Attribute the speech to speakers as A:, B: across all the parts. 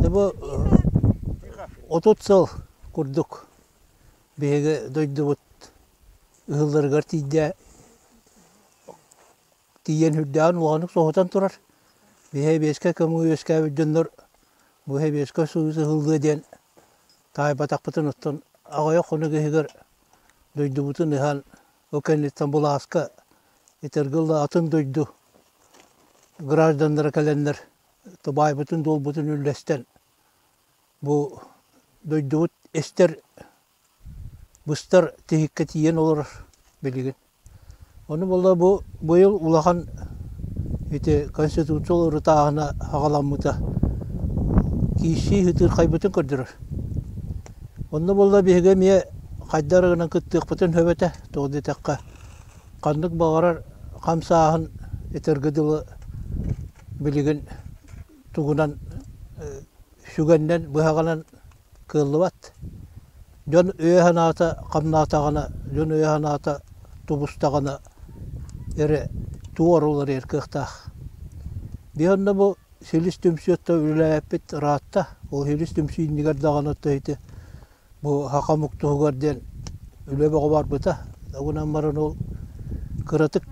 A: Бу 30 сыл курдук биһиги дойдубут ыһылларыгар тиийдэ тиийэн үрдээҕин улаханнык соһутан турар. Биһи эбиэскэ көҥү үөскээбит дьоннор бу эбиэскэ сыһыллыа диэн таайбатахпытын оттон аҕыйах хонук иһигэр дойдубутун ыһан ол кэнниттэн былааска итэргил атын дойду гражданнара кэлэннэр баайбытын-дуолбутун үллэстэн бу дойдубут эстэр быстар тиһиккэ тиийэн олорор билигин. Ону буолла бу быйыл улахан ити Конституция уларытааһына аҕаламмыта киирсии ытыырхайбытын көрдөрөр. Онно буолла биһиги эмиэ хайдах эрэ гынан кыттыахпытын сөп этэ, тоҕо диэтэххэ ханнык баҕарар хамсааһын этэргэ дылы билигин тугунан сүгэннэн быһаҕынан кыаллыбат. Дьон өйө-санаата хамнаатаҕына, дьон өйө-санаата тубустаҕына эрэ тугу уларыйар кыахтаах. Биһи онно бу Силис түмсүүттэн үлэлээбиппит ыраатта. Ол Силис түмсүү иннигэр даҕаны ити бу саха омук туһугар диэн үлэ бөҕө барбыта. Гынан баран ол кыратык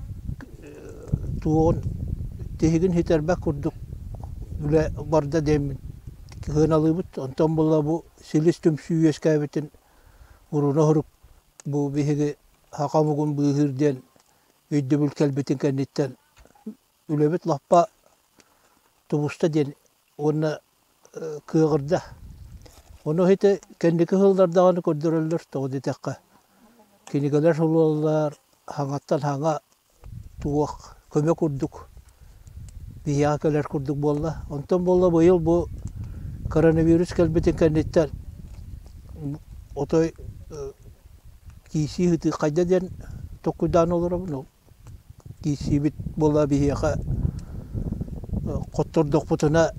A: туоҕун тиһигин ситэрбэт курдук үлэ барда диэммин сыаналыыбыт. Онтон буолла бу Силис түмсүү үөскээбитин уруна сурук бу биһиги саха омугун быыһыыр диэн өйдөбүл кэлбитин кэнниттэн үлэбит лаппа тубуста диэн уонна кыаҕырда. Ону ити кэнники сыллар даҕаны көрдөрөллөр, тоҕо диэтэххэ, кинигэлэр суруйаллар, хаҥаттан хаҥа туох көмө курдук биһиэхэ кэлэр курдук буолла. Онтон буолла быйыл бу коронавирус кэлбитин кэнниттэн отой киисии ыытыы хайда диэн толкуйдаан олоробун. Киирсиибит буолла биһиэхэ хоттордохпутуна,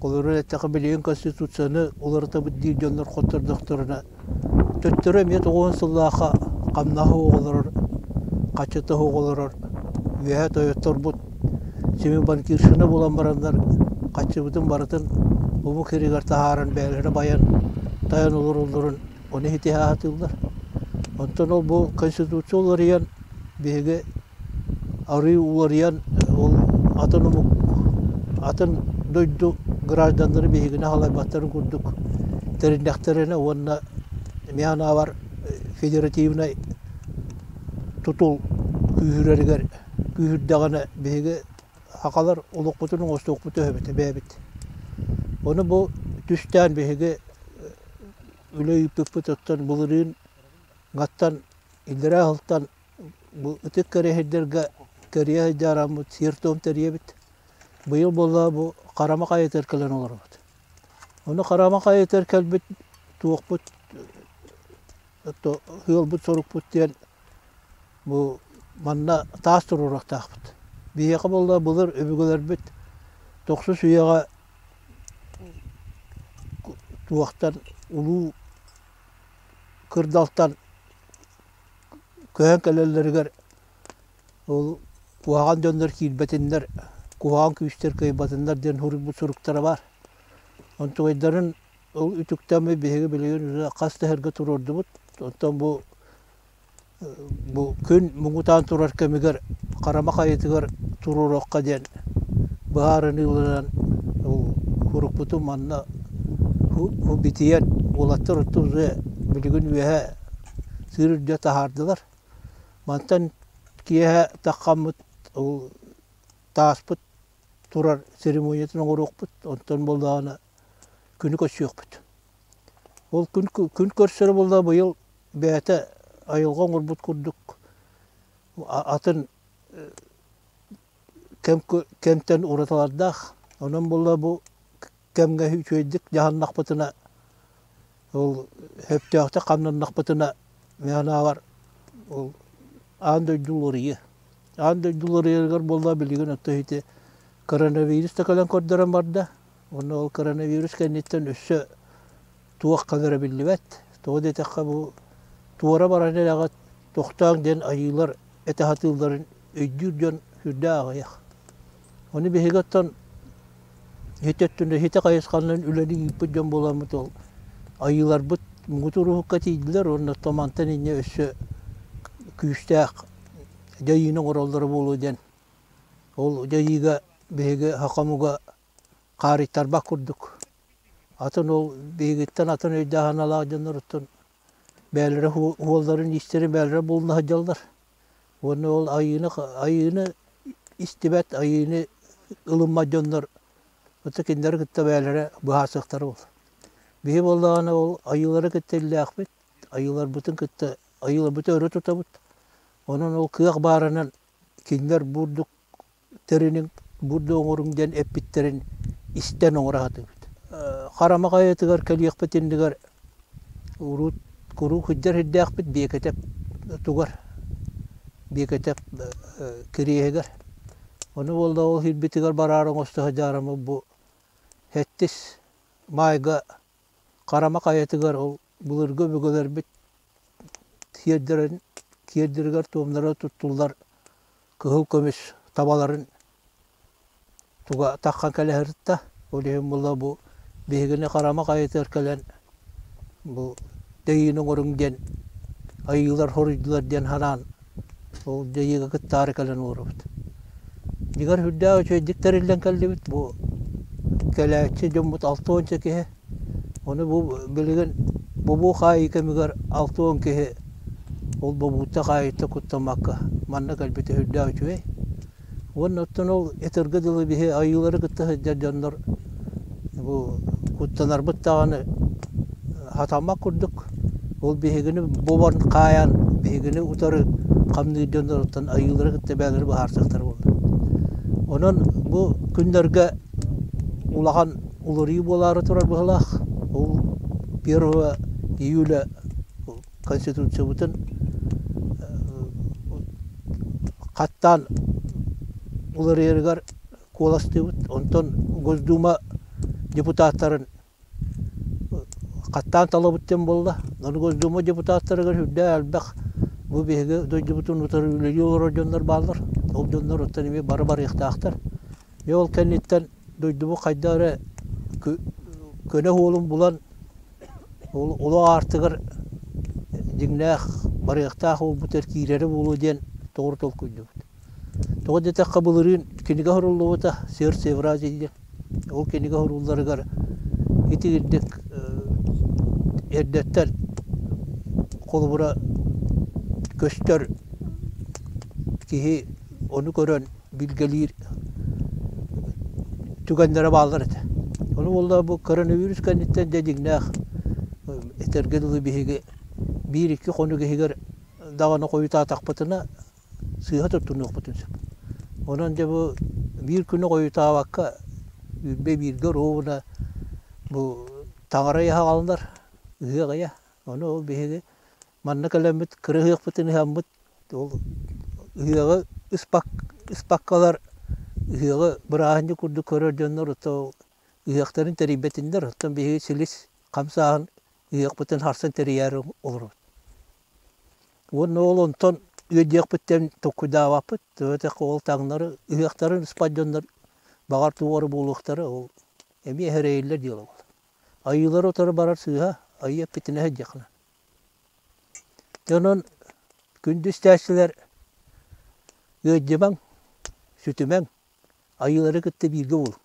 A: холобур эттэххэ билигин Конституцияны уларытабыт диир дьоннор хоттордохторуна, төттөрү эмиэ 90 сыллаахха хамнаһы оҕолорор, хаччыта оҕолорор үөһэ тойотторбут семи банкиршина буолан бараннар хаччыбытын барытын омук сиригэр таһааран бэйэлэрэ байан тайан олороллорун ону ситиһэ сатыыллар. Онтон ол бу Конституция уларыйан биһиги арыый уларыйан ол атын омук атын дойду гражданнары биһигини халайбаттарын курдук тэриннэхтэринэ уонна эмиэ санаабар федеративнай тутул күүһүрэригэр күүһүрдэҕинэ биһиги сахалар олохпутун оҥостуохпут өһөбүт эбээбит. Ону бу түстээн биһиги үлэ ыыппыппыт оттон былырыын ҥаттан иллэрээ сылтан бу ытык кэрэһирдэргэ кэрийэ сылдьаараммыт сиэр-туом тэрийэбит. Быйыл буолла бу Харама хайатыгар кэлэн олоробут. Ону Харама хайатыгар кэлбит туохпут ыалбыт сорукпут диэн бу манна таас туруоруохтаахпыт. Биһиэхэ буолла былыр өбүгэлэрбит тохсус үйэҕэ туохтан улуу кырдалтан көһөн кэлэллэригэр ол куһаҕан дьоннор киирбэтиннэр, куһаҕан күүстэр кыайбатыннар диэн суруйбут суруктара баар. Онтугайдарын ол үтүктэммит биһиги билигин хас да сиргэ туруордубут. Оттон бу Бу күн муҥутаан турар кэмигэр Харама хайатыгар туруоруохха диэн быһаарыныы ылынан ол курукпутун манна битийэн уолаттар оттон уже билигин үөһэ сыыр үрдэ таһаардылар. Мантан киэһэ таххаммыт ол тааспыт турар церемониятын оҥоруохпут, онтон буоллаҕына күнү көрсүөхпүт. Ол күн күн көрсөрө буолла быйыл бэйэтэ айылҕа оҥорбут курдук атын кэм кэмтэн уратылардаах. Онон буолла бу кэмҥэ үчүгэйдик дьаһаннахпытына, ол сөптөөхтүк хамнаннахпытына, мин санаабар, ол аан дойду уларыйыа. Аан дойду уларыйарыгар буолла билигин оттон ити коронавирус да кэлэн көрдөрөн барда. Уонна ол коронавирус кэнниттэн өссө туох кэлэрэ биллибэт. Тоҕо диэтэххэ бу туора баран эрэҕит тохтооҥ диэн айыылар этэ сатыылларын өйдүүр дьон сүрдээх аҕыйах. Ону биһиги оттон Ити өттүнэн ити хайысханан үлэни ыыппыт дьон буоламмыт ол айыыларбыт муҥутуур уһукка тиийдилэр уонна мантан инньэ өссө күүстээх дьайыыны оҥороллоро буолуо диэн ол дьайыыга биһиги Хакамуга хаарыйтарбат курдук. Атын ол биһигиттэн атын өйдөөх-санаалаах дьонноруттан бэйэлэрэ уолларын истэрин бэйэлэрэ булуна сылдьаллар. Уонна ол айыыны айыыны истибэт, айыыны ылыммат дьоннор ытык кинилэри кытта бэйэлэрэ быһаарсыахтара буолар. Биһи буоллаҕына ол айыылары кытта иллээхпит, айыыларбытын кытта айыыларбытын өрө тутабыт. Онон ол кыах баарынан кинилэр бурдук тэриниҥ, бурдук оҥоруҥ диэн эппиттэрин истэн оҥоро сатыыбыт. Харама хайатыгар кэлиэхпит иннигэр урут куруук сылдьар сирдээхпит Биэкэтэп тугар, Биэкэтэп кириэһигэр. Ону буолла ол сирбитигэр бараары оҥосто сылдьаарыммыт бу сэттис маайга Харама хайатыгар ол былыргы өбүгэлэрбит сиэрдэрин сиэрдэригэр-туомнарыгар туттуллар кыһыл көмүс табаларын туга таххан кэлэ сырытта. Ол иһин буолла бу биһигини Харама хайатыгар кэлэн бу тэйиини оҥоруҥ диэн айыылар хоруйдулар диэн санаан ол дьайыыга кыттаары кэлэн олоробут. Дьиҥэр сүрдээх үчүгэйдик тэриллэн кэллибит. Бу кэлээччи дьоммут 60 киһи. Ону бу билигин бобуу хаайыы кэмигэр 60 киһи ол бобуута хаайыыта куттаммакка манна кэлбитэ сүрдээх үчүгэй. Уонна оттон ол этэргэ дылы биһи айыылары кытта сылдьар дьоннор бу куттанарбыт даҕаны хатаммат курдук. Ол биһигини бобон хаайан биһигини утары хамныыр дьонноруттан айыылары кытта бэйэлэрэ быһаарсыахтара буолла. Онон бу күннэргэ улахан уларыйыы буолаары турар быһыылаах. Ол 1 июля Конституциябытын хаттаан уларыйарыгар куоластыыбыт. Онтон Госдума депутаттарын хаттаан талабыт диэн буолла. Ону Госдума депутаттарыгар сүрдээх элбэх бу биһиги дойдубутун утары үлэлии олорор дьоннор бааллар. Ол дьоннор оттон эмиэ бары барыахтаахтар. Дьэ ол кэнниттэн дойдубут хайдах эрэ көнө суолун булан Ол олох аартыгар дьиҥнээх барыахтаах уолбутугар киирэрэ буолуо диэн тоҕо толкуйдуубут. Тоҕо диэтэххэ былырыын кинигэ суруллубута «Сердце Евразии» диэн. Ол кинигэ сурулларыгар итигирдик эрдэттэн холобура көстөр киһи ону көрөн билгэлиир түгэннэрэ бааллар этэ. Ону буолла бу коронавирус кэнниттэн дьэ дьиҥнээх этэргэ дылы биһиги биир-икки хонук иһигэр даҕаны хойутаатахпытына сыыһа туттунуохпутун сөп. Онон дьэ бу биир күнү хойутаабакка үүрбэ бииргэ оруобуна бу таҥара ыйа аҕаллар, ыһыах ыйа. Ону ол биһиги манна кэлэммит кыра ыһыахпытын ыһаммыт Ол ыһыаҕы ыспаккалар ыһыаҕы бырааһынньык курдук көрөр дьоннор оттон ыһыахтарын тэрийбэтиннэр, оттон биһиги силис хамсааһын ыһыахпытын харсан тэрийээри олоробут. Уонна ол онтон ыалдьыахпыттан толкуйдаабаппыт, төһө ол таҥнары ыһыахтарын ыспат дьоннор баҕар туох эрэ буолуохтара, ол эмиэ эрэйиллэр дьыала буолар. Айыылары утары барар сыыһа, айыы эппитинэ сылдьыаххына. Онон күндү истээччилэр ыалдьымаҥ, сүтүмэҥ, айыылары кытта бииргэ буолуҥ.